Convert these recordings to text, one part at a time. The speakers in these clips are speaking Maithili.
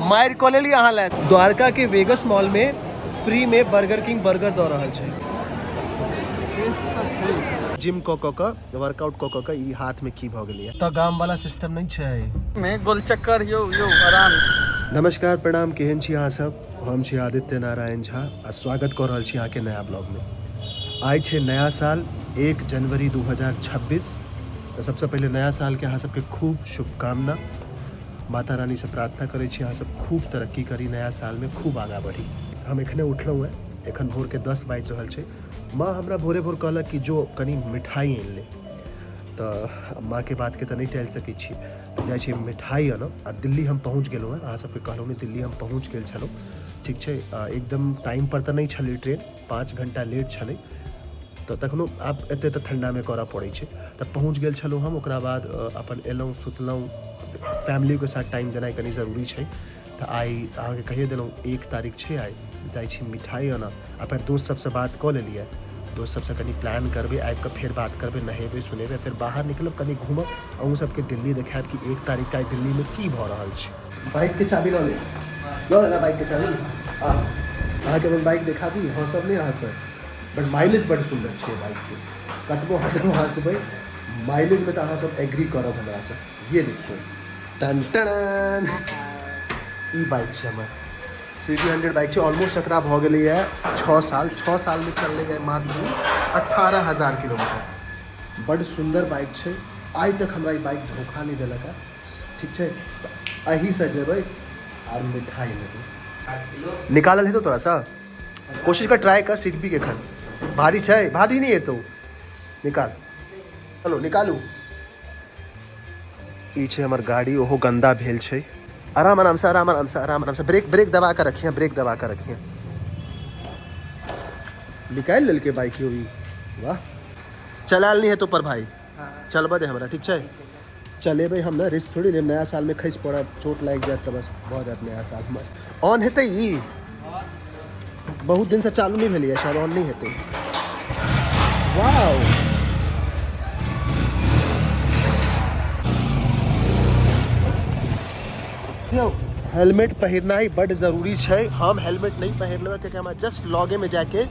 मारि कऽ लेली अहाँ लए। द्वारका के वेगस मॉल में फ्री में बर्गर किंग बर्गर दऽ रहल छै। जिम कऽ कऽ कऽ वर्कआउट कऽ कऽ कऽ ई हाथ में की भऽ गेलैया। तऽ गाम वाला सिस्टम नहि छै। में गोल चक्कर यौ यौ आराम से। नमस्कार प्रणाम, केहन छी अहाँ सब? हम छी आदित्य नारायण झा आ स्वागत कऽ रहल छी अहाँके नया ब्लॉग में। आइ छै नया साल 1 जनवरी 2026। तऽ सबसँ पहिले नया साल के अहाँ सबके खूब शुभकामना। माता रानीसँ प्रार्थना करै छी अहाँ सब खूब तरक्की करी, नया सालमे खूब आगाँ बढ़ी। हम एखने उठलहुँ हेँ, एखन भोरके 10 बाजि रहल छै। माँ हमरा भोरे भोर कहलक कि जो कनि मिठाइ आनि ले, तऽ माँके बातके तऽ नहि टालि सकै छी, तऽ जाइ छी मिठाइ आनब। आ दिल्ली हम पहुँच गेलहुँ हेँ, अहाँ सबके कहलहुँ ने दिल्ली हम पहुँच गेल छलहुँ, ठीक छै। एकदम टाइमपर तऽ नहि छलै ट्रेन, 5 घण्टा लेट छलै, तऽ तखनो आब एते तऽ ठण्डामे करऽ पड़ै छै। तऽ पहुँच गेल छलहुँ हम। ओकरा बाद अपन एलहुँ, सुतलहुँ। फैमिलीके साथ टाइम देनाइ कनि जरूरी छै। तऽ आइ अहाँके कहिए देलहुँ 1 तारीख छै, आइ जाइ छी मिठाइ आनऽ। आ फेर दोस्त सबसँ बात कऽ लेलियै, दोस्त सबसँ कनि प्लान करबै, आबिकऽ फेर बात करबै, नहेबै सुनेबै, फेर बाहर निकलब, कनि घूमब, अहूँ सबके दिल्ली देखायब कि 1 तारीखके आइ दिल्लीमे की भऽ रहल छै। बाइकके चाबी लऽ ले, लऽ लेना बाइकके चाबी। आ अहाँके अपन बाइक देखाबी, हँसब नहि अहाँसँ, बट माइलेज बड्ड सुन्दर छै बाइकके। कतबो हँसब हँसबै, माइलेजमे तऽ अहाँ सब एग्री करब हमरासँ। ये देखियौ, टन टन, ई बाइक छै हमर, CT 100 bike छै। ऑलमोस्ट एकरा भऽ गेलैए 6 साल, 6 सालमे चललैए मात्र 18,000 किलोमीटर। बड्ड सुन्दर बाइक छै, आइ तक हमरा ई बाइक धोखा नहि देलक हँ, ठीक छै। तऽ एहिसँ जेबै आर मिठाइ लेबै। निकालल हेतौ तोरासँ? कोशिश कर, ट्राई कर, सीखबी के खन। भारी छै, भारी नहीं हेतौ, निकाल। चलो निकालू। ई छै हमर गाड़ी, ओहो गंदा भेल छै। आराम आराम से, आराम आराम से, आराम आराम से, ब्रेक ब्रेक दबा के रखिए, ब्रेक दबा के रखिए। निकालि लेलकै बाइक यो ई, वाह। चलायल नहीं हेतौ पर भाई, चलबऽ दे हमरा, ठीक छै? चलेबै हम ने, रिस्क थोड़ी लेब, नया सालमे खसि पड़ब, चोट लागि जायत तऽ बस भऽ जायत नया साल हमर। ऑन हेतै ई? बहुत दिनसँ चालू नहि भेलैए, शायद ऑन नहि हेतै। वाओ, यौ हेलमेट पहिरनाइ बड्ड जरूरी छै। हम हेलमेट नहि पहिरलहुँ कियाकि हमरा जस्ट लगेमे जाके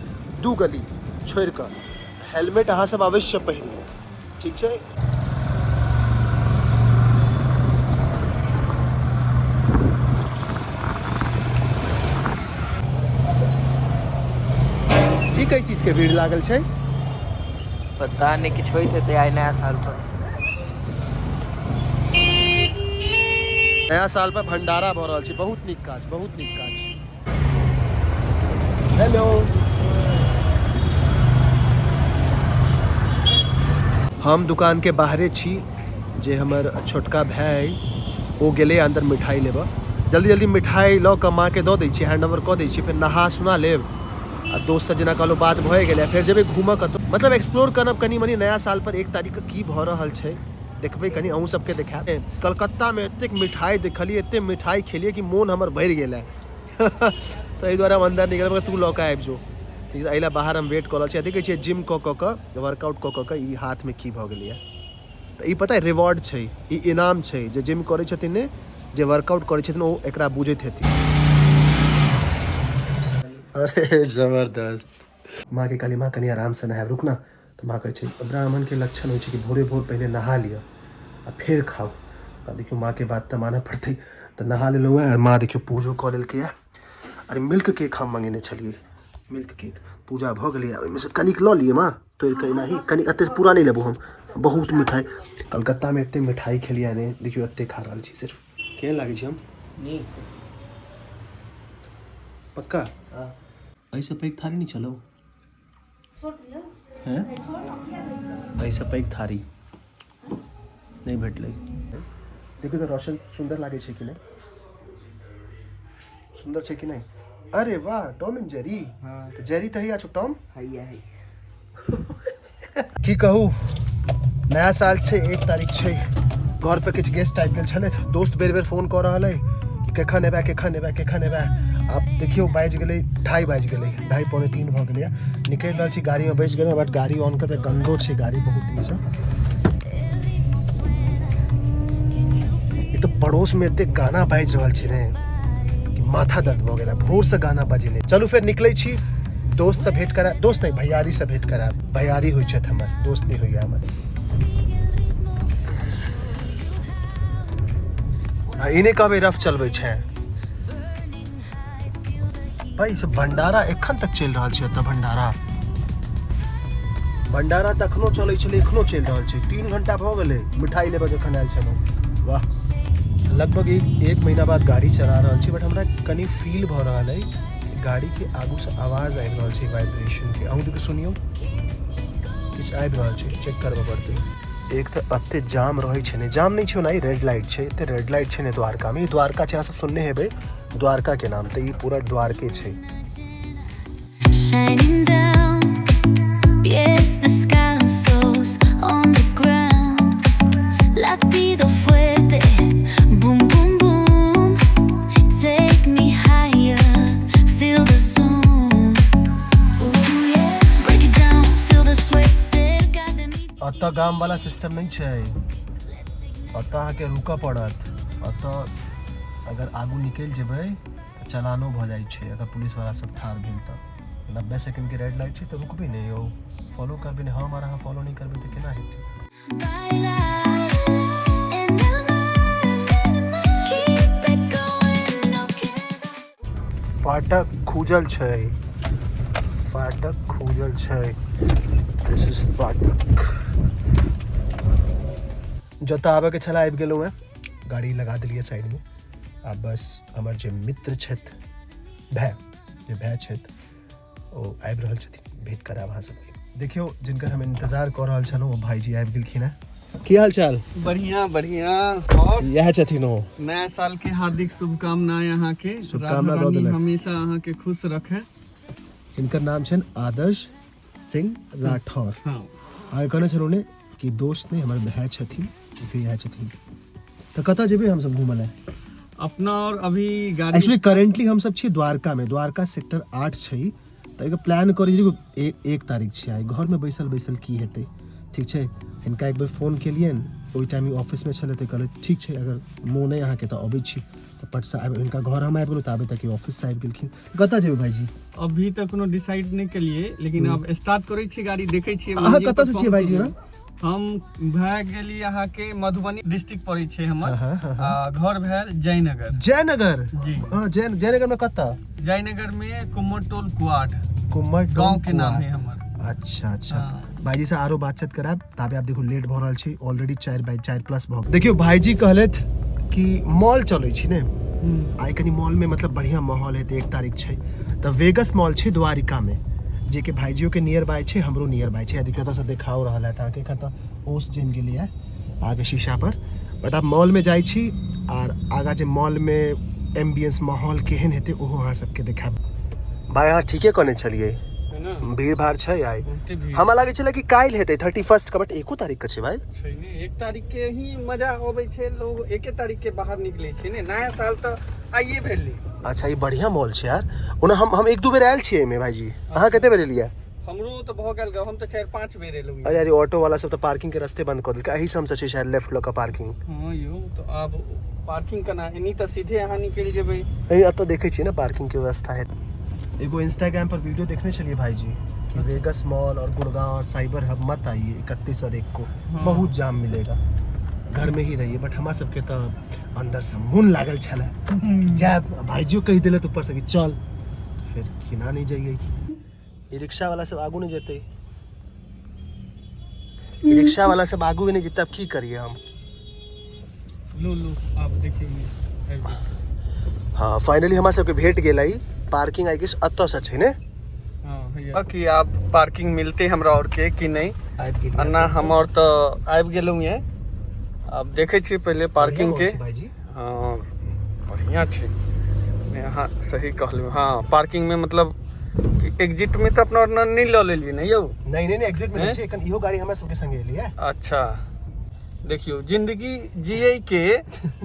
2 गली छोड़ि कऽ। हेलमेट अहाँ सब अवश्य पहिरू, ठीक छै? ई कै चीज के भीड़ लागल छै? पता नहीं, किछु होइत हेतै आइ नया साल पर। नया साल पर भंडारा भऽ रहल छै, बहुत नीक काज, बहुत नीक काज। हेलो, हम दुकान के बाहरे छी, जे हमर छोटका भाय ओ गेलै अंदर मिठाई लेबऽ। जल्दी जल्दी मिठाई लऽ कऽ माँके दऽ दै छियै, हैंड ओवर कऽ दै छियै, फेर नहा सुना लेब। आ दोस्तसँ जेना कहलहुँ बात भए गेलै, फेर जेबै घूमऽ कतहु, मतलब एक्सप्लोर करब कनि मनि नया साल पर 1 तारीखके की भऽ रहल छै, देखबै कनि, अहूँ सबके देखायब। कलकत्तामे एतेक मिठाई देखलियै, एतेक मिठाई खेलियै कि मोन हमर भरि गेल है। तऽ एहि दुआरे हम अन्दर निकलबै, तू लऽ कऽ आबि जो, ठीक? एहि लए बाहर हम वेट कऽ रहल छी। देखै छियै जिम कऽ कऽ कऽ वर्कआउट कऽ कऽ कऽ ई हाथमे की भऽ गेलैए। तऽ ई पता रिवॉर्ड छै, ई इनाम छै। जे जिम करै छथिन ने, जे वर्कआउट करै छथिन, ओ एकरा बुझैत हेथिन। अरे जबरदस्त। माँके कहलियै माँ कनि आरामसँ नहायब, रुक ना। तऽ माँ कहै छै ब्राह्मणके लक्षण होइ छै कि भोरे भोर पहिने नहा लिअ आ फेर खाउ। तऽ देखियौ माँके बात तऽ मानऽ पड़तै, तऽ नहा लेलहुँ हेँ। माँ देखियौ पूजो कऽ लेलकै हँ। अरे मिल्क केक हम मङ्गेने छलियै, मिल्क केक पूजा भऽ गेलै। ओहिमे कनिक लऽ लिअ माँ, तोड़ि कऽ एनाही कनि, एतेक पूरा नहि लेबो हम, बहुत मिठाइ कलकत्तामे एतेक मिठाइ खेलियै ने, देखियौ एतेक खा रहल छी सिर्फ। केहन लागै छै हम? नीक। पक्का? एहिसँ पैघ थारी नहि छलौ? हैं? एहिसँ पैघ थारी नहि भेटलै। देखियौ तऽ रोशन सुन्दर लागै छै कि नहि? सुन्दर छै कि नहि? अरे वाह, टॉम एंड जेरी। तऽ जेरी तऽ हैया छौ, टॉम हैया है। की कहू, नया साल छै, 1 तारीख छै, घर पर किछु गेस्ट आबि गेल छलै। दोस्त बेर बेर फोन कऽ रहल अइ कि कखन एबै, कखन एबै, कखन एबै। आब देखियौ बाजि गेलै, 2:30 बाजि गेलै, 2:30 2:45 भऽ गेलैए। निकलि रहल छी, गाड़ीमे बैसि गेलहुँ, बट गाड़ी ऑन करबै, गन्दो छै गाड़ी बहुत दिनसँ। एक तऽ पड़ोसमे एते गाना बाजि रहल छै ने। माथा दर्द भऽ गेल भोरसँ गाना बजेने। चलू फेर निकलै छी, दोस्तसँ भेंट करा, दोस्त नहि भैयारीसँ भेंट करायब। भैयारी होइ छथि हमर, दोस्त नहि होइए हमर। आ ई नहि कहबै रफ चलबै छै भाई। सब भंडारा एखन तक चलि रहल छै एतऽ। भंडारा भंडारा तखनो चलै छलै, एखनो चलि रहल छै। 3 घंटा भऽ गेलै मिठाई लेबऽ जखन आयल छलहुँ। वाह, लगभग एक महीना बाद गाड़ी चला रहल छी, बट हमरा कनि फील भऽ रहल अइ कि गाड़ीके आगूसँ आवाज आबि रहल छै वाइब्रेशनके। अहूँ देखियौ, सुनियौ, किछु आबि रहल छै, चेक करबऽ पड़तै। एक तऽ एते जाम रहै छै ने, जाम नहि छै ओना, रेड लाइट छै, एते रेड लाइट छै ने द्वारकामे। ई द्वारका छै, अहाँ सब सुनने हेबै द्वारकाके नाम, तऽ ई पूरा द्वारके छै। Shining down, pies descalzos on the ground, latido fuerte, boom, boom, boom. Take me higher, feel the zoom. Ooh, yeah. Break it down, feel the sway, cerca de mí. एतऽ गामवला सिस्टम नहि छै, एतऽ अहाँके रुकऽ पड़त। एतऽ अगर आगू निकलि जेबै तऽ चलानो भऽ जाइ छै, अगर पुलिसवला सब ठाढ़ भेल तऽ। 90 सेकेंडके रेड लाइट छै तऽ रुकबै नहि यौ, फॉलो करबै नहि। हम आर अहाँ फॉलो नहि करबै तऽ केना हेतै? Baila en el mar, keep it going, no queda. फाटक खुजल छै, फाटक खुजल छै। This is फाटक। जतऽ आबऽके छलै आबि गेलहुँ हेँ, गाड़ी लगा देलियै साइडमे। आ बस हमर जे मित्र छथि, भाय, जे भाय छथि, ओ आबि रहल छथिन, भेंट करायब अहाँ सबके। देखियौ, जिनकर हम इंतजार कऽ रहल छलहुँ ओ भाईजी आबि गेलखिन हेँ। की हाल चाल? बढ़िया बढ़िया। और इएह छथिन ओ। नया साल के हार्दिक शुभकामनाएं अहाँ के। शुभकामना राधा दऽ रानी देलथि। हमेशा अहाँ के खुश रखे। हिनकर नाम छनि आदर्श सिंह राठौर। हाँ। अहाँके कहने छलहुँ ने कि दोस्त नहि, हमर भाय छथिन। देखियौ, इएह छथिन। तऽ कतऽ जेबै हमसब घूमऽ लए? अपना और अभी गाड़ी एक्चुअली करेंटली हमसब छी द्वारका में, द्वारका सेक्टर 8 छै। तऽ एगो प्लान करै छी, 1 तारीख छै आइ, घरमे बैसल बैसल की हेतै? ठीक छै, हिनका एक बेर फोन केलियनि, ओहि टाइम ई ऑफिसमे छलै, तऽ कहलथि ठीक छै, अगर मोन अइ अहाँके तऽ अबै छी। तऽ पटसँ आबि हिनका घर हम आबि गेलहुँ, तऽ आबे तक ई ऑफिससँ आबि गेलखिन। कतऽ जेबै भाईजी? अभी तक कोनो डिसाइड नहि केलिए, लेकिन अब स्टार्ट करै छी गाड़ी, देखै छियै। अहाँ मंजिल कतऽ पर से छियै भाईजी? पहुँच गेलियै। हम भए गेली अहाँके मधुबनी डिस्ट्रिक्ट पड़ै छै हमर, हाँ, हाँ, हाँ। आ घर भेल जयनगर। जयनगर? जी। हाँ, जयनगर में कतऽ? जयनगर में कुम्हर टोल कुआड कुम्हर टोल गांव के नाम कुआड। है हमर। अच्छा अच्छा। हाँ। भाईजी से आरो बातचीत करायब, ताबे आप देखो लेट भऽ रहल छै, ऑलरेडी 4:4 प्लस भऽ गेल। देखियौ, भाईजी कहलथि कि मॉल चलै छी ने आइ, कनि मॉलमे मतलब बढ़िआँ माहौल हेतै, 1 तारीख छै। तऽ वेगस मॉल छै द्वारिकामे, जे कि भाईजियोके नियर बाय छै, हमरो नियर बाय छै। देखियौ, एतऽसँ देखाओ रहल है अहाँके, एखन तऽ ओस जमि गेलैए अहाँके शीशा पर। बट आब मॉलमे जाइ छी, आर आगाँ जे मॉलमे एम्बियंस माहौल केहन हेतै ओहो अहाँ सबके देखायब। भाई, अहाँ ठीके कहने छलियै, है ना? भीड़ भाड़ छै आइ। बहुते भीड़। हमरा लागै छलै कि काल्हि हेतै 31 के, बट 1 तारीख के छै भाई। छै ने, 1 तारीख के ही मजा अबै छै, लोग एके तारीख के बाहर निकलै छै ने, नया साल तऽ आइए भेलै। अच्छा, ई बढ़िया मॉल छै यार। ओना हम 1-2 बेर आयल छियै एहिमे। भाईजी, अहाँ कते बेर एलियै? हमरो तऽ भऽ गेल, हम तऽ 4-5 बेर एलहुँ। अरे अरे, ऑटो वाला सब तऽ पार्किंग के रास्ते बंद कऽ देलकै। एहि से हमसे छै शायद लेफ्ट लऽ कऽ पार्किंग। हाँ यौ, तऽ आब पार्किंग केना? एनी तऽ सीधे अहाँ निकलि जेबै। एतऽ देखै छियै ने, पार्किंग के व्यवस्था है। एगो इंस्टाग्राम पर वीडियो देखने छलियै भाईजी कि वेगस मॉल और गुड़गांव साइबर हब मत आइए 31 और 1 को, बहुत जाम मिलेगा, घर में ही रहिए। बट हमरा सबके तऽ अंदर से मोन लागल छलै जायब। भाईजियो कहि देलथि ऊपर से कि चल, तऽ फेर केना नहि जइए? ई रिक्शा वाला सब आगू नहि जेतै, ई रिक्शा वाला सब आगू भी नहि जेतै, अब की करिए हम? लू लू, आब देखियौ ने, आबि गेल। हाँ, फाइनली हमरा सबके भेट गेल। ई पार्किंग I guess एतऽसँ छै ने? हाँ भैया, कि आब पार्किंग मिलते हमरा और के कि नहि? आबि गेलियै। अन्ना हम और तऽ आबि गेलहुँ ये, आब देखै छियै पहिले पार्किंग के। बढ़िआँ छै भाईजी। हाँ, बढ़िआँ छै नहि, अहाँ सही कहलहुँ। हाँ, पार्किंग में मतलब कि एग्जिट में तऽ अपना और नहि लऽ लेलियै ने यौ? नहि नहि नहि, एग्जिट में नहि हैं? छै, एखन इहो गाड़ी हमरा सबके संगे एलै। अच्छा, देखियौ, जिंदगी जियै के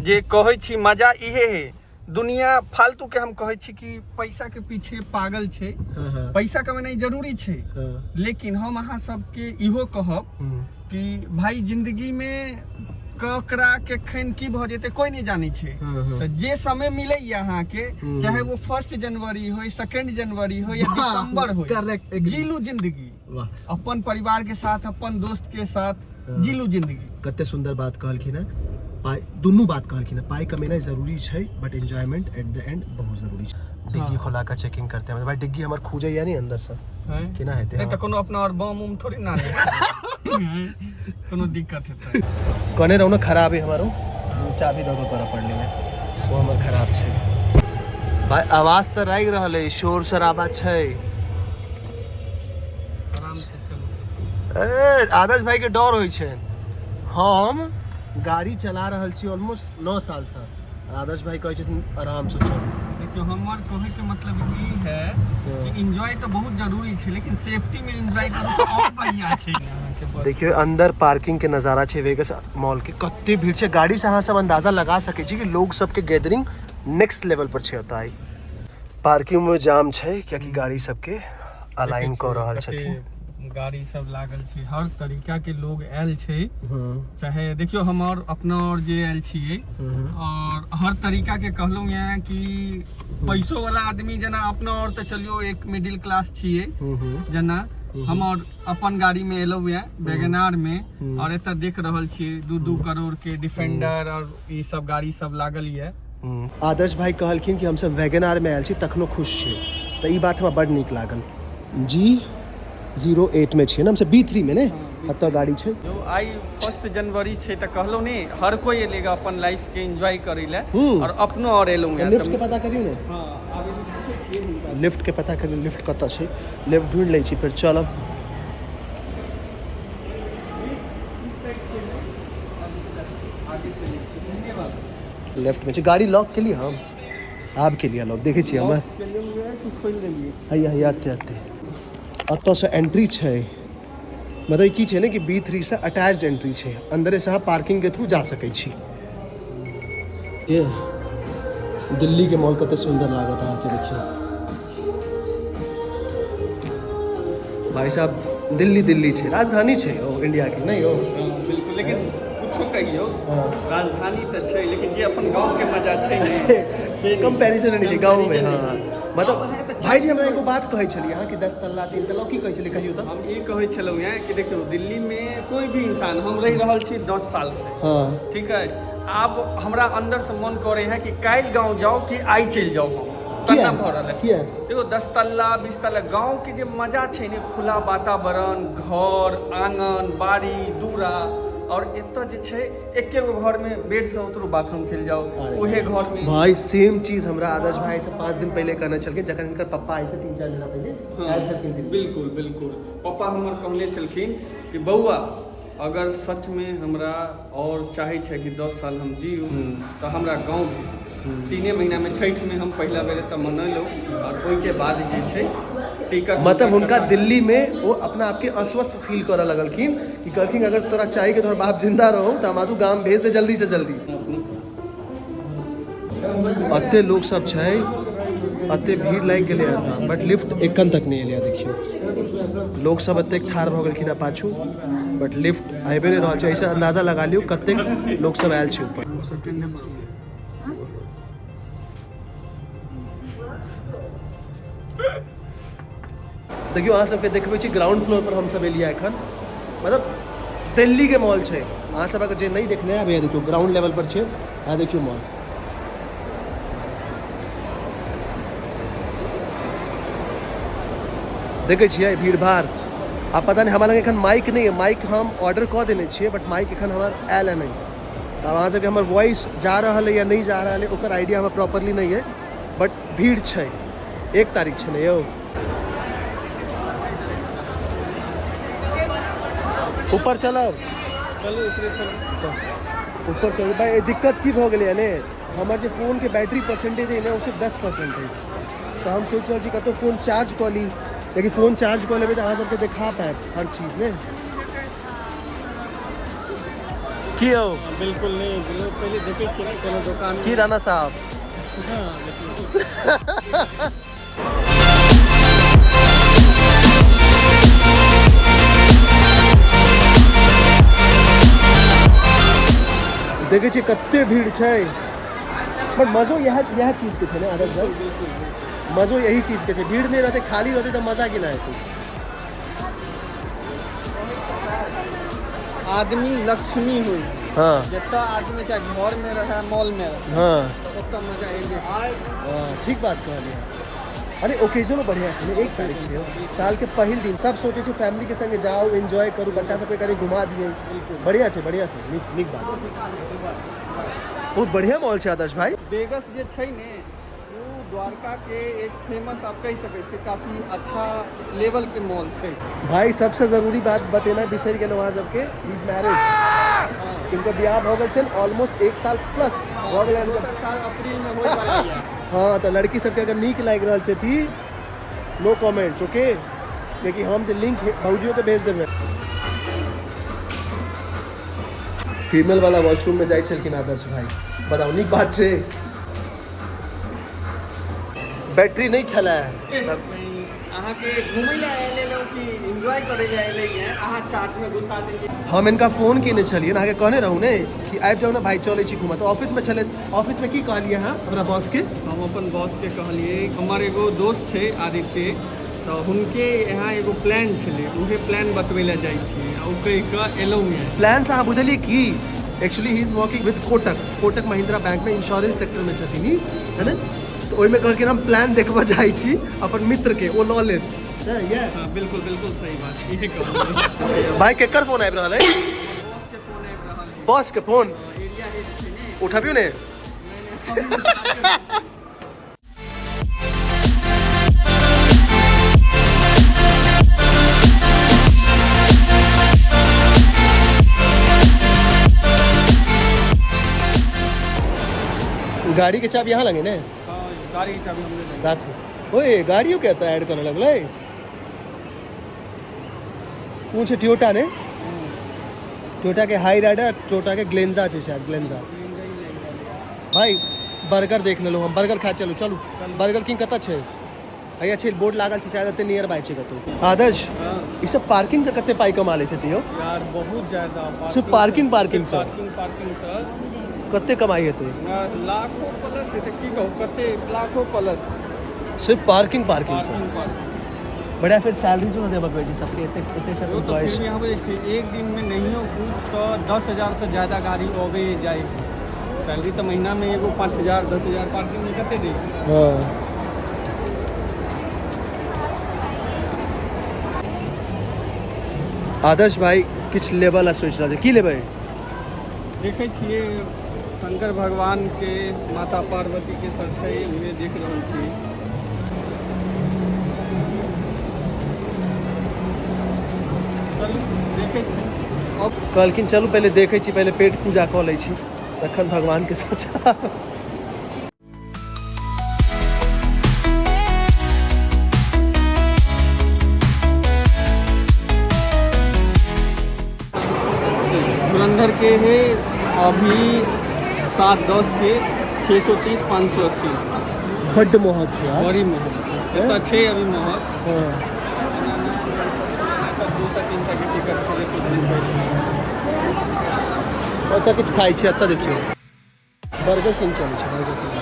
जे कहै छी मजा इहे है। दुनिया फालतू के हम कहै छी कि पैसा के पीछे पागल छै। हाँ। पैसा कमेनाइ जरूरी छै, हाँ। लेकिन हम अहाँ सबके इहो कहब कि भाई, जिंदगी में ककरा केखन की भऽ जेतै कोई नहीं जानै छै। हाँ, हाँ। तऽ जे समय मिलैया अहाँके, चाहे वो 1 जनवरी होय, 2 जनवरी होय या दिसंबर होय, Correct, agree. जीलू जिंदगी। वाह। अपन परिवार के साथ, अपन दोस्त के साथ जीलू जिंदगी। कते सुंदर बात कहलखिन है। पाइ दुनू बात कहलखिन है, पाइ कमेनाइ जरूरी छै but enjoyment at the end बहुत जरूरी छै। डिग्गी खोला के चेकिंग करते हैं भाई, डिग्गी हमर खुजैया नहीं अंदर से, केना हेतै? नहीं तऽ कोनो अपना और बम उम थोड़ी ना रहै। कोनो दिक्कत हेतै। कहने रहू ने खराब है हमारो, चाबी दऽ कऽ करऽ पड़लै है, ओ हमर खराब छै। भाई आवाज से लागि रहल है, शोर शराबा छै। आराम से चलू। ए आदर्श भाई के डर होइ छै। हम गाड़ी चला रहल छी ऑलमोस्ट 9 साल से, आदर्श भाई कहै छथिन आराम से चलू। देखियौ हमर कहै के मतलब ई है कि एंजॉय तऽ बहुत जरूरी छै, लेकिन सेफ्टी में एंजॉय करू तऽ और बढ़िया छै। अहाँके बस। देखियौ अंदर पार्किंग के नज़ारा छै वेगस मॉल के, कते भीड़ छै। गाड़ी से अहाँ सब अंदाजा लगा सकै छी कि लोग सबके गैदरिंग नेक्स्ट लेवल पर छै। ओतऽ आइ पार्किंग में जाम छै कियाकि गाड़ी सबके अलाइन कऽ रहल छथिन। गाड़ी सब लागल छै, हर तरीका के लोग आयल छै। चाहे देखियौ हम और अपना और जे आयल छियै, और हर तरीका के कहलहुँ यहाँ कि पैसो वाला आदमी जेना अपना और तऽ चलियो एक मिडिल क्लास छियै, जेना हम और अपन गाड़ी में एलहुँ यहाँ वेगनार में, और एतऽ देख रहल छियै 2-2 करोड़ के डिफेंडर और ई सब गाड़ी सब लागल ये। आदर्श भाई कहलखिन कि हमसब वेगनार में आयल छी तखनो खुश छी, तऽ ई बात हमरा बड़ नीक लागल। G08 में छियै ने हमसब, B3 में ने एतऽ गाड़ी छै। जो आइ 1 जनवरी छै तऽ कहलहुँ ने हर कोई एलेगा अपन लाइफ के एंजॉय करै लए, और अपनो और एलहुँ तऽ लिफ्ट के पता करियौ ने। हाँ, आब एगो पूछै छियै हुनका। लिफ्ट के पता करियौ, लिफ्ट कतऽ छै, लिफ्ट ढूँढि लै छी फेर चलब। लेफ्ट में छै गाड़ी, लॉक के लिए हम आब के लिए लॉक देखै छियै हम। हैया हैया आते आते एतऽसँ एंट्री छै, मतलब की छै ने कि B3 से अटैच्ड एंट्री छै, अंदरे से अहाँ पार्किंग के थ्रू जा सकै छी। ये दिल्ली के मॉल कते सुंदर लागत अहाँके, देखियौ भाई साहब, दिल्ली दिल्ली छै, राजधानी छै ओ इंडिया के, नहीं ओ? बिल्कुल, लेकिन कुछो कहियौ राजधानी तऽ छै, लेकिन जे अपन गाँव के मजा छै ने, कंपैरिजन नहीं छै गाँव में। हाँ मतलब भाईजी हमरा एगो बात कहै छलियै अहाँ कि 10 तल्ला 3 तल्ला की कहै छलियै, कहियौ तऽ। हम ई कहै छलहुँ हेँ कि देखियौ दिल्ली में कोई भी इंसान, हम रहि रहल छी 10 साल से, हाँ ठीक है, आब हमरा अंदर से मन करे है कि काल्हि गाँव जाओ कि आइ चलि जाओ, हम तन्ना भऽ रहल है। किया? देखो 10 तल्ला 20 तल्ला गाँव के जे मजा छै ने, खुला वातावरण, घर आंगन बाड़ी दूरा, और एतऽ जे छै एके गो घर में बेड से उतरू बाथरूम चलि जाओ, उहे घर में। भाई सेम चीज हमरा आदर्श भाई से 5 दिन पहले कहने छलखिन, जखन हिनकर पप्पा आइ से 3-4 महीना पहले आयल छलखिन दिल्ली। बिल्कुल बिल्कुल, पप्पा हमर कहने छलखिन कि बौआ अगर सच में हमरा और चाहे छै कि 10 साल हम जीउ तऽ हमरा गाँव भेजू। 3 महीना में छठि में हम पहिला बेर एतऽ मनेलहुँ, और ओहिके बाद जे छै टिकट मतलब हुनका दिल्ली में वो अपना आपके अस्वस्थ फील करऽ लगलखिन कि कहलखिन अगर तोरा चाही कि तोहर बाप जिंदा रहो तऽ हमरा तू गाम भेज दे जल्दी से जल्दी। अते लोग सब छै, अते भीड़ लागि गेलै एतऽ, बट लिफ्ट एखन तक नहि एलै। देखियौ लोग सब एतेक ठाढ़ भऽ गेलखिन हँ पाछू, बट लिफ्ट आबि नहि रहल छै। एहिसँ अंदाजा लगा लियौ कतेक लोग सब आयल छै ऊपर। देखियौ अहाँ सबके देखबै छी ग्राउंड फ्लोर पर हमसब एलियै एखन, मतलब दिल्ली के मॉल छै। अहाँ सब अगर जे नहीं देखने आबैया, देखियौ ग्राउंड लेवल पर छै, अहाँ देखियौ मॉल। देखै छियै भीड़ भाड़। आ पता नहीं हमरा लग एखन माइक नहीं है, माइक हम ऑर्डर कऽ देने छियै बट माइक एखन हमर आयल है नहीं, तऽ आब अहाँ सबके हमर वॉइस जा रहल है या नहीं जा रहल है ओकर आइडिया हमरा प्रॉपरली नहीं है, बट भीड़ छै। 1 तारीख छै ने यौ। ऊपर चलब, ऊपर चलू भाई। दिक्कत की भऽ गेलै ने, हमर जे फोनके बैटरी परसेंटेज है ने ओ सिर्फ 10% है, तऽ हम सोचि रहल छी कतहु फोन चार्ज कऽ ली, लेकिन फोन चार्ज कऽ लेबै तऽ अहाँ सबके देखा पायब हर चीज ने। की यौ? बिल्कुल नहीं, पहिले देखै छियै ने कोनो दोकान। की राणा साहब? देखै छियै कते भीड़ छै, पर मजो इएह इएह चीजके छै ने आदर्श भाई, मजो यही चीजके छै। भीड़ नहि रहतै, खाली रहतै तऽ मजा केना एतै? आदमी लक्ष्मी हुई। हाँ। जतऽ आदमी चाहे घर में रहे, मॉल में रहे, ओतऽ मजा एबे। हाँ, ठीक बात कहलियै। अरे, ओकेजनो बढ़िआँ छै ने, 1 तारीख छै यौ। सालके पहिल दिन, सब सोचै छै फैमिलीके संगे जाउ, एन्जॉय करू, बच्चा सबके कनि घुमा दियै। बढ़िआँ छै, बढ़िआँ छै, नीक नीक बात। बहुत बढ़िआँ मॉल छै आदर्श भाई। वेगस जे छै ने, ओ द्वारका के एक फेमस आप कहि सकै छियै, काफी अच्छा लेवल के मॉल छै। भाई, सबसे जरूरी बात बतेना बिसरि गेलहुँ अहाँ सबके, is married. इनकर बियाह भऽ गेल छनि, ऑलमोस्ट एक साल प्लस भऽ गेल हिनकर। दोसर साल अप्रैल में होय वाला यऽ। हाँ, तऽ लड़की सबके अगर नीक लागि रहल छै ती नो कमेंट्स, ओके? कियाकि हम जे लिंक भौजियो के भेज देबै। फीमेल वाला वॉशरूम में जाइ छलखिन आदर्श भाई, बताउ नीक बात छै? बैटरी नहि छलै। अहाँके घुमै लए आयल एलहुँ कि एन्जॉय करै लए एलै? अहाँ चार्ज में घुसा देलियै। हम हिनका फोन केने छलियै, अहाँके कहने रहू ने कि आबि जाउ ने भाई, चलै छी घूमऽ, तऽ ऑफिसमे छलै। ऑफिसमे की कहलियै अहाँ हमरा बॉसके? हम अपन बॉसके कहलियै, हमर एगो दोस्त छै आदित्य, तऽ हुनके यहाँ एगो प्लान छलै, उहे प्लान बतबै लए जाइ छियै, आ ओ कहि कऽ एलहुँ यऽ। प्लान से अहाँ बुझलियै की, actually he is working with Kotak, Kotak Mahindra बैंकमे इंश्योरेंस सेक्टरमे छथिन ई, है ने? तऽ ओहिमे कहलखिन हम प्लान देखबऽ जाइ छी अपन मित्रके, ओ लऽ लेत। हँ, इएह। हाँ, बिल्कुल बिल्कुल सही बात इहे कहलियै। भाई, केकर फोन आबि रहल है? बॉसके फोन आबि रहल है। बॉसके फोन। एरिया हेड छै ने। उठबियौ ने। नहि, नहि। गाड़ी के चाबी यहाँ लगे ने? हाँ, गाड़ी के चाबी हमरे लगे। राखू। ओए, गाड़ियो के एतऽ ऐड करऽ लगलै। कोन छै? टोयोटा ने? टोयोटा के हाई राइडर, टोयोटा के ग्लेंजा छै शायद, ग्लेंजा। भाई, बर्गर देख लेलहुँ हम, बर्गर खा चलू। चलू, बर्गर किंग कतऽ छै? हैया छै, बोर्ड लागल छै, शायद एते नियर बाय छै कतौ। आदर्श, ई सब पार्किंग से कते पाई कमा लैत हेतै यौ? यार, बहुत ज्यादा। सिर्फ पार्किंग, पार्किंग से? पार्किंग, पार्किंग से। कते कमाई हेतै? लाखों प्लस हेतै, की कहू कते, लाखों प्लस। सिर्फ पार्किंग, पार्किंग से? Parking, parking. बढ़िया, फिर सैलरी जो देबऽ कहै छै सबके, एते एते सब वो तो एम्प्लॉइज। फिर भी यहाँ देखिए, एक दिन में नहियो कुछ तो 10,000 से ज़्यादा गाड़ी अबे जाए। सैलरी तो महीना में एगो 5,000, 10,000 पार्किंग में कते दी? हाँ। आदर्श भाई किछु लेबऽ ला सोचि रहल छै, की लेबै? देखै छियै, शंकर भगवान के, माता पार्वती के सब छै, उहे देख रहल छी। चलू, देखै छी अब। कहलखिन चलू पहिले देखै छी, पहिले पेट पूजा कऽ लै छी, तखन भगवानके सोचा। धुरंधर के है अभी 7:10 के 630, 580। बड्ड महग छै यार। बड़ी महग छै। एतऽ छै अभी महग। 200, 300 के टिकट छलै कुछ दिन पहिले। ओतऽ किछु खाइ छी। एतऽ देखियौ, बर्गर किंग चलै छै, बर्गर किंग।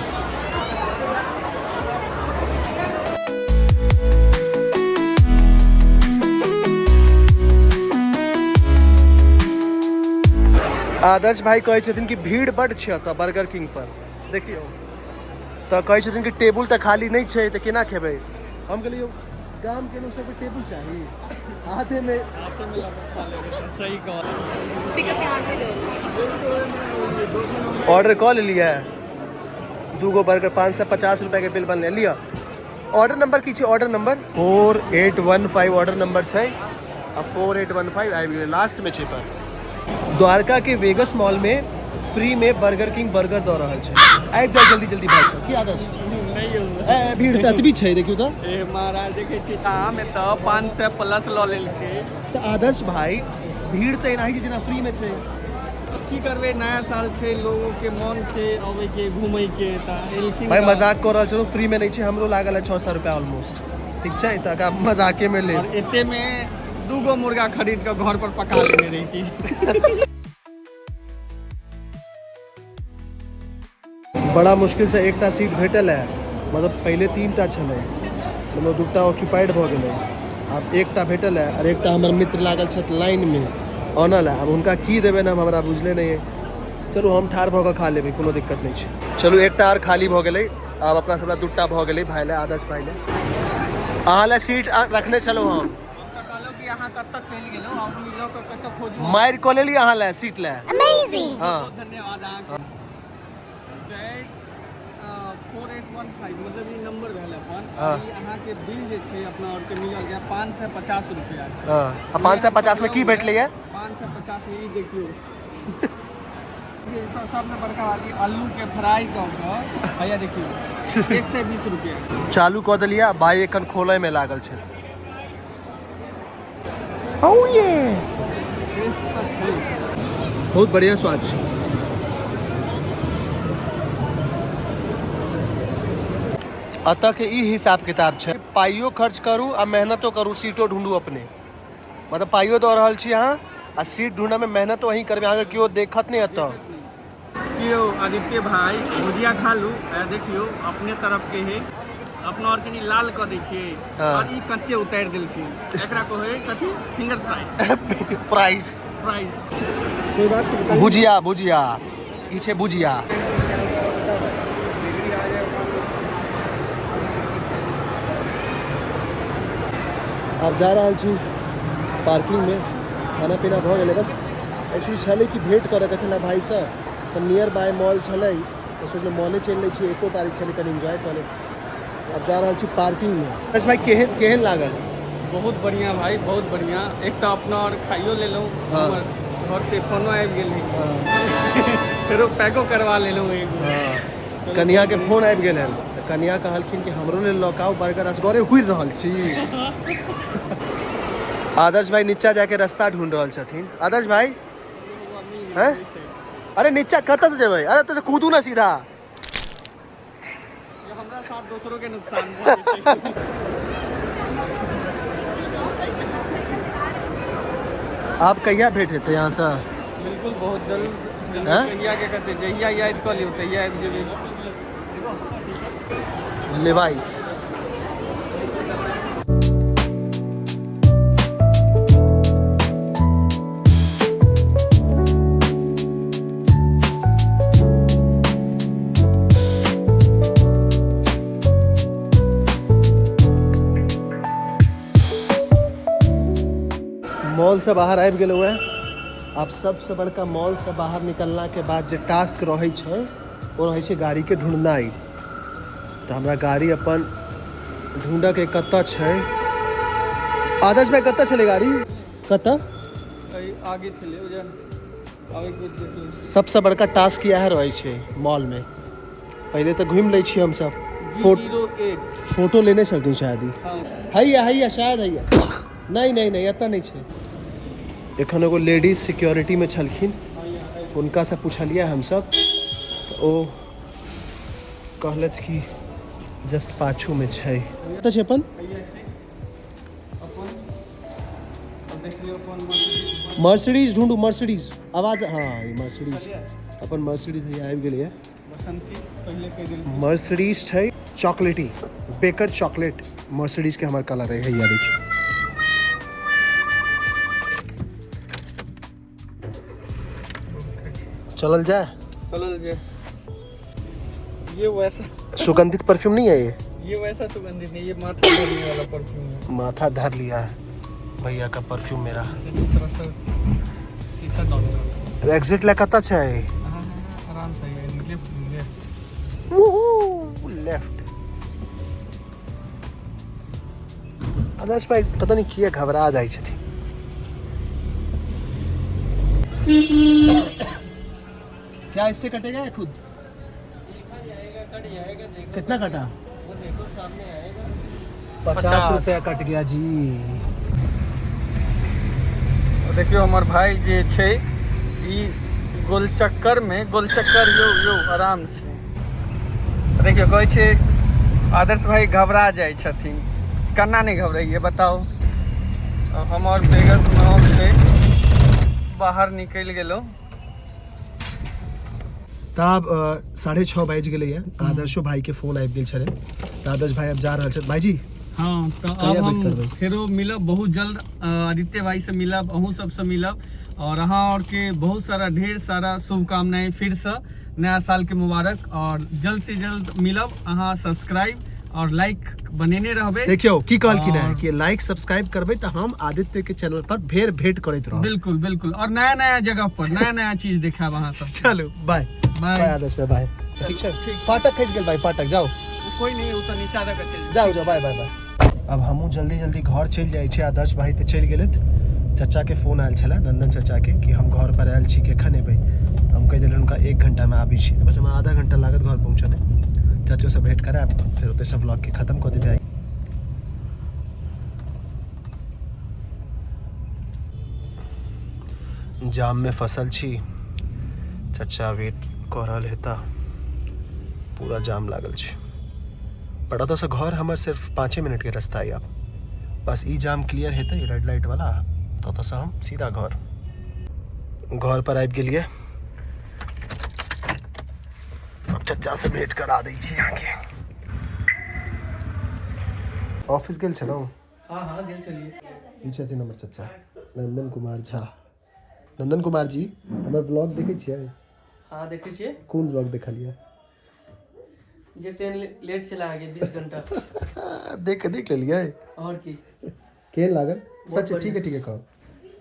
आदर्श भाई कहै छथिन कि भीड़ बड्ड छै ओतऽ बर्गर किंग पर। देखियौ तऽ कहै छथिन कि टेबुल तऽ खाली नहि छै, तऽ केना खेबै? हम कहलियै, यौ, गामके लोक सबके टेबुल चाही हाथेमे। सही कह। पिकअप यहाँ से ले लो। ऑर्डर कऽ लेलियै, दूगो बर्गर, 550 रुपयाके बिल बनलै। लिअ, ऑर्डर नंबर की छै? ऑर्डर नंबर 4815 ऑर्डर नंबर छै आ 4815 आबि गेलै, लास्टमे छै। पर द्वारका के वेगस मॉल में फ्री में बर्गर किंग बर्गर दऽ रहल छै। आबि जाउ जल्दी जल्दी भागि कऽ। की आदर्श? नहि। ए, भीड़ तऽ एतबी छै, देखियौ तऽ। ए महाराज, देखै छी दाम एतऽ 500 प्लस लऽ लेलकै। तऽ आदर्श भाई, भीड़ तऽ एनाही छै जेना फ्री में छै। की करबै, नया साल छै, लोगों के मन छै अबै के, घूमै के, तऽ एलखिन। भाई, मजाक कऽ रहल छलहुँ, फ्री में नहि छै। हमरो लागल है 600 रुपया ऑलमोस्ट। ठीक छै, तऽ एकरा मजाके में ले। और एते में दूगो मुर्गा खरीद कऽ घर पर पका लेने रहिती। बड़ा मुश्किलसँ एकटा सीट भेटल है। मतलब पहिले 3टा छलै, मतलब 2टा ऑक्यूपाइड भऽ गेलै, आब एकटा भेटल है। और एकटा हमर मित्र लागल छथि लाइनमे आनल है। आब हुनका की देबनि हम, हमरा बुझले नहि है। चलू हम ठाढ़ भऽ कऽ खा लेबै, कोनो दिक्कत नहि छै। चलू एकटा आर खाली भऽ गेलै, आब अपना सब लए 2टा भऽ गेलै। भाय लए, आदर्श भाय लए, अहाँ लए सीट रखने छलहुँ हम। मारि कऽ लेली अहाँ लए सीट लए। हाँ धन्यवाद अहाँके। 4815, मतलब ई नंबर भेल अपन। हाँ। ई अहाँके बिल जे छै अपना आरके मिलल गया 550 रुपया। हाँ, आ 550 में की भेटलै? 550 में ई देखियौ, सबसे बड़का बात ई आलू के फ्राई कऽ कऽ भैया देखियौ 120 रुपया। चालू कऽ देलियै, भाई एखन खोलै में लागल छै। टेस्ट तऽ छै। बहुत बढ़िया स्वाद छै। एतऽ के ई हिसाब किताब छै, पाइयो खर्च करू आ मेहनतो करू, सीटो ढूंढू अपने। मतलब पाइयो दऽ रहल छी अहाँ आ सीट ढूंढऽ में मेहनतो अहीं करबै, अहाँके केओ देखत नहि एतऽ। कियो आदित्य भाई भुजिया खा लू। देखियौ अपने तरफ के है, अपना और कनी लाल कऽ दै छियै। हाँ। और ई कच्चे उतारि देलखिन। एकरा कहै कथी? Finger fry. Fries. Fries. भुजिया, भुजिया ई छै भुजिया। आब जा रहल छी पार्किंग में, खाना पीना भऽ गेलै। बस एक्चुअली छलै कि भेंट करऽके छलै भाईसँ, तऽ नियर बाय मॉल छलै, तऽ सोचलहुँ मॉले चलि लै छी। एको तारीख छलै, कनि एन्जॉय कऽ लेब। आब जा रहल छी पार्किंग में। बस भाई, केहन केहन लागल? बहुत बढ़िया भाई, बहुत बढ़िया। एक तऽ अपना और खाइयो लेलहुँ। हाँ। हमर घर से फोनो आबि गेल, फेरो पैको करवा लेलहुँ एगो। कनिया के फोन आबि गेल हन, तऽ कनिया कहलखिन कि हमरो लेल लऽ कऽ आउ बर्गर, असगरे हुरि रहल छी। आदर्श भाई नीचा जाके रास्ता ढूंढ रहल छथिन। आदर्श भाई हैं? अरे नीचा कतऽ से जेबै? अरे एतऽ से कूदू ना सीधा। ये हमरा साथ दोसरो के नुकसान भऽ जेतै। आब कहिया भेंट हेतै अहाँसँ? बिल्कुल, बहुत जल्द जल्द। हैं? कहिया के कहते, जहिया याद कऽ लियौ तहिया आबि जेबै। लिवाइस मॉल से बाहर आबि गेलहुँ हेँ। आब सबसँ बड़का मॉल से बाहर निकलला के बाद जे टास्क रहै छै, ओ रहै छै गाड़ीके ढूँढनाइ। तऽ हमरा गाड़ी अपन ढूँढऽके कतऽ छै। आदर्श भाई, कतऽ छलै गाड़ी, कतऽ? आगे छलै ओ जे आबै के देखियौ। सबसँ बड़का टास्क इएह रहै छै मॉलमे। पहिले तऽ घुमि लै छियै हमसब। 08। फोटो लेने छलखिन शायद ई। हाँ। हैया हैया, शायद हैया। नहि नहि नहि, एतऽ नहि छै। एखन एगो लेडीज सिक्योरिटीमे छलखिन, हुनकासँ पुछलियै हमसब, तऽ ओ कहलथि कि जस्ट पाछूमे छै। कतऽ छै अपन? अपन अब देखियौ अपन मर्सिडीज। Mercedes ढूंढू, Mercedes. आवाज, हाँ, ई मर्सिडीज, अपन मर्सिडीज हैया आबि गेलैए। बसंती पहिले कहि देलखिन। मर्सिडीज छै चॉकलेटी, बेकर चॉकलेट मर्सिडीज के हमर कलर है। हैया देखियौ। चलल जाए। चलल जे ये वैसा सुगंधित परफ्यूम नहीं है ये। ये वैसा सुगंधित नहीं, ये माथा धरने वाला परफ्यूम है। माथा धर लिया है भैया का परफ्यूम मेरा। इसे थोड़ा सा शीशा डाउन कर। एग्जिट ला कतऽ छै? हाँ हाँ हाँ, आराम से, लेफ्ट लेफ्ट। लेफ्ट। आदर्श भाई पता नहीं किया घबरा जाइ छथिन। क्या इससे कटेगा या खुद? कट जाएगा, देखो। कितना कटा? वो देखो, सामने आएगा। 50 50। रुपया कट गया जी। देखियौ हमर भाई जे छै ई गोलचक्कर में, गोलचक्कर यौ यौ, आराम से। देखियौ, कहै छै आदर्श भाई घबरा जाइ छथिन, केना नहि घबराइए बताउ? अब हम और वेगस मॉल से बाहर निकलि गेलहुँ। तऽ आब 6:30 बाजि गेलैए। आदर्शो भाईके फोन आबि गेल छलै, तऽ आदर्श भाई आब जा रहल छथि। भाईजी हाँ, तऽ कहिया आब भेंट हम करबै? फेरो मिलब बहुत जल्द, आदित्य भाई से मिलब, अहूँ सबसँ मिलब, और अहाँ और के बहुत सारा ढेर सारा शुभकामनाएं, फिर से नया साल के मुबारक, और जल्द से जल्द मिलब। अहाँ सब्सक्राइब और लाइक बनेने रहबै। देखियौ की कहलखिन है और- कि लाइक सब्सक्राइब करबै तऽ हम आदित्य के चैनल पर भेर भेंट करैत रहब। बिल्कुल बिल्कुल, और नया नया जगह पर नया नया चीज देखायब अहाँ सब। चलू बाय। बाय। बाय आदर्श भाई, बाय। ठीक छै, फाटक खसि गेल भाई, फाटक जाउ। कोई नहीं, ओ तऽ नीचा दऽ कऽ चलि जाउ जाउ, बाय बाय बाय। अब हमहूँ जल्दी जल्दी घर चलि जाइ छी। आदर्श भाई तऽ चलि गेलथि। चचाके फोन आयल छलै, नंदन चचाके, कि हम घर पर आयल छी, कखन एबै? तऽ हम कहि देलियनि हुनका 1 घंटामे आबै छी। तऽ बस हमरा आधा घंटा लागत घर पहुँचऽमे। चचोसँ भेंट करायब, फेर ओतयसँ व्लॉगके खतम कऽ देबै। जाममे फसल छी, चचा वेट कऽ रहल हेता, पूरा जाम लागल छै। बट ओतऽसँ घर हमर सिर्फ 5 मिनटके रास्ता अइ। आब बस ई जाम क्लियर हेतै, रेड लाइट वाला, तऽ ओतऽसँ हम सीधा घर। घर पर आबि गेलियै। आब चचासँ भेंट करा दै छी अहाँके। ऑफिस गेल छलहुँ? हाँ हाँ, गेल छलियै। ई छथिन हमर चचा नंदन कुमार झा। नंदन कुमार जी, हमर व्लॉग देखै छियै? हाँ, देखै छियै। कोन व्लॉग देखलियै? जे ट्रेन लेट छलै अहाँके 20 घंटा। देख देख लेलियै। और की। केहन लागल? सच, ठीक है, ठीक है, कहू।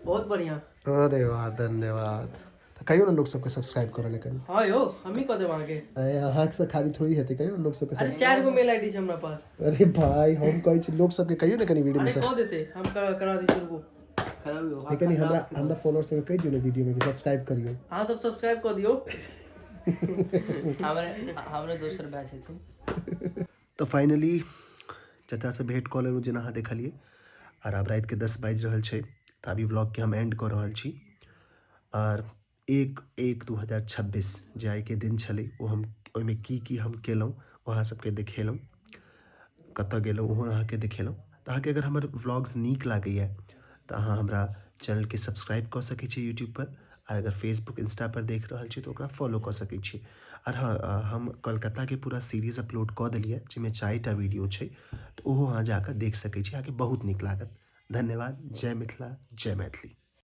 बहुत बढ़िया। अरे वाह, धन्यवाद। तऽ कहियौ ने लोक सबके सब्सक्राइब करऽ लए कनि। हाँ यौ, हमही कऽ देब अहाँके। अरे, अहाँके खाली थोड़ी हेतै, कहियौ ने लोक सबके। अरे, 4 गो मेल आईडी छै हमरा पास। अरे भाई, हम कहै छी लोक सबके कहियौ ने कनि वीडियो में। अरे, कऽ देते, हम करा दै छी, रुकू। कनि हमरा हमरा फॉलोअर सबके कहि दियौ ने वीडियो में कि सब्सक्राइब करियौ। अहाँ सब सब्सक्राइब कऽ दियौ। हमरे दोसर भाय छथिन। तऽ फाइनली चचासँ भेंट कऽ लेलहुँ, जेना अहाँ देखलियै। आर आब रातिके 10 बाजि रहल छै, तऽ अभी व्लॉगके हम एंड कऽ रहल छी। आर 1/1/2026 जे आइके दिन छलै, ओ हम ओहिमे की की हम केलहुँ, ओ अहाँ सबके देखेलहुँ, कतऽ गेलहुँ ओहो अहाँके देखेलहुँ। तऽ अहाँके अगर हमर व्लॉग्स नीक लागैए तऽ अहाँ हमरा चैनलके सब्सक्राइब कऽ सकै छी यूट्यूबपर, आ अगर फेसबुक इंस्टा पर देख रहल छी तऽ ओकरा फॉलो कऽ सकै छी। आर हँ, हम कलकत्ताके पूरा सीरीज अपलोड कऽ देलियै, जाहिमे 4टा वीडियो छै, तऽ ओहो अहाँ जाकऽ देख सकै छी, अहाँके बहुत नीक लागत। धन्यवाद। जय मिथिला, जय मैथिली।